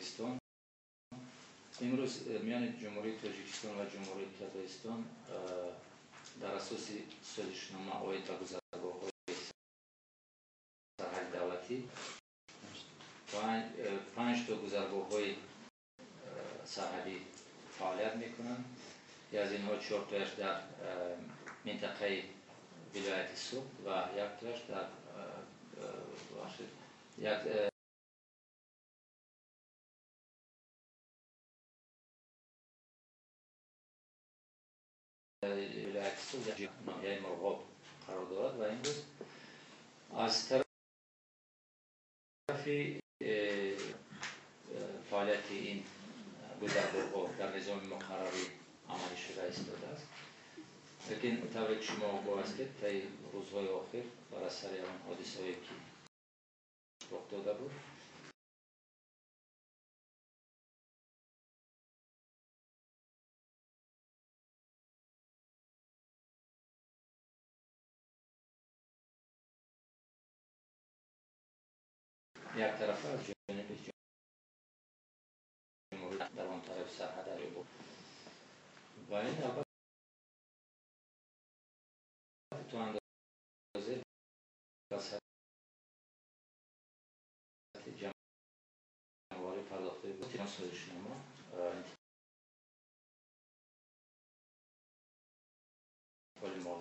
Қирғизистон. Имрӯз миёни Ҷумҳурии Тоҷикистон ва Ҷумҳурии Қирғизистон дар асоси созишнома оид ба гузаргоҳҳои сарҳади давлатӣ 5 то гузаргоҳҳои сарҳадӣ фаъолият мекунанд, ки аз инҳо 4 тояш дар минтақаи вилояти Суғд ва 1 тояш дар як вилояти Суғд ноҳияи Мурғоб қарор дорад. Ва имрӯз аз тарафи фаъолияти ин гузаргоҳҳо дар низоми муқаррарӣ амалӣ шуда истодааст. Лекин тавре ки шумо огоҳ ҳастед, таи рӯзҳои охир бар асари он ҳодисаҳое ки рух дода буд, як тарафа аз ҷониби ҷумҳурӣ дар он тарафи сарҳад буд ва ин албатта то андозе ба сатҳи ҷамъоварии пардохтҳои созишнома интиқоли мол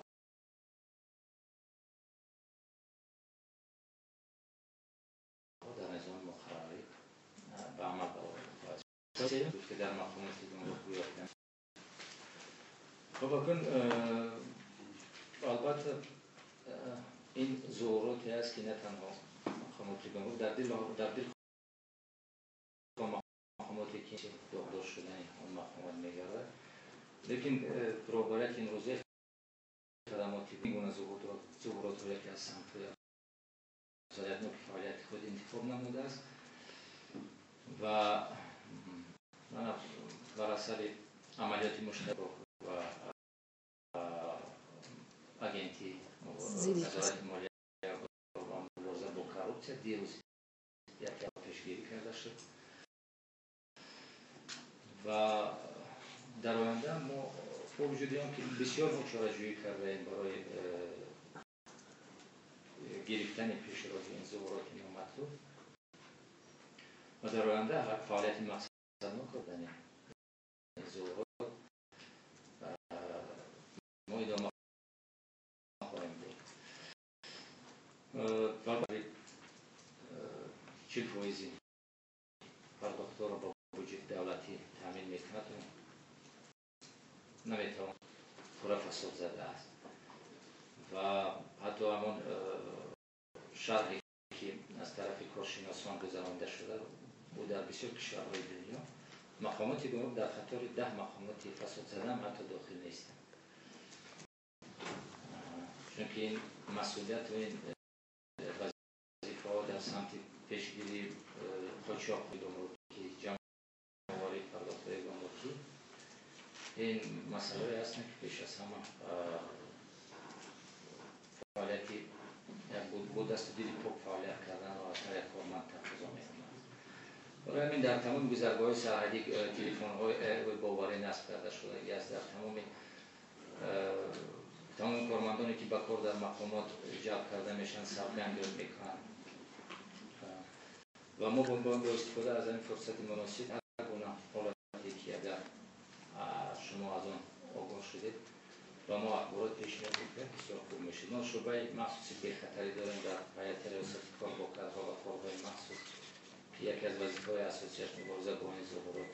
дар низоми муқаррарӣ ба амал бароварда хоҳад шуд, ки дар мақомоти гумрук гӯё. Хуб, акун албатта ин зуҳуроте аст, ки на танҳо мақомоти гумрук дар дил мақомоте ки доғдор шудани он мақомот мегардад, лекин роҳбарияти имрӯзаи хадамоти ин гуна зуҳуротро яке аз самтҳои афзалиятноки фаъолияти худ интихоб намудааст ва бар асари амалиёти муштарак ва агентии назорати молия ва мубориза бо коррупсия дирӯз яке пешгирӣ карда шуд ва дар оянда мо бо вуҷуди он ки бисёр мо чораҷӯӣ кардаем барои гирифтани пешроҳи ин зуҳуроти номатлуб ва дар оянда фаъолияти мақсаднок кардани ин зуҳурот мо идома хоҳем дод. Барои 40% пардохтҳоро бо буҷети давлатӣ таъмин мекунад, наметавон пурра фасод задааст ва ҳатто ҳамон шарҳе ки аз тарафи коршиносон гузаронида шуда буд дар бисёр кишварҳои дунё, мақомоти гумрук дар қатори 10 мақомоти фасодзада ҳам ҳатто дохил нестанд, чунки ин масъулият ва ин вазифаҳо дар самти пешгирии қочоқи гумрукӣ, ҷамъоварии пардохтҳои гумрукӣ ин масъалаҳое ҳастанд, ки пеш аз ҳама фаъолияти бо дасту дили пок фаъолият карданро аз ҳар як корманд тақозо мекунад. Барои ҳамин дар тамоми гузаргоҳҳои сарҳадӣ телефонҳои боварӣ насб карда шудагӣ аст. Дар тамоми кормандоне ки ба кор дар мақомот ҷалб карда мешаванд, савганд ёд мекунанд ва мо бо истифода аз ҳамин фурсати муносиб ҳар гуна ҳолате ки агар шумо аз он огоҳ шудед ва мо ахборот пешниҳод мекунем, бисёр хуб мешуд. Мо шӯъбаи махсуси бехатарӣ дорем дар ҳайати риёсати кор бо кадрҳо ва корҳои махсус, ки яке аз вазифаҳои асосияш мубориза бо ин зуҳурот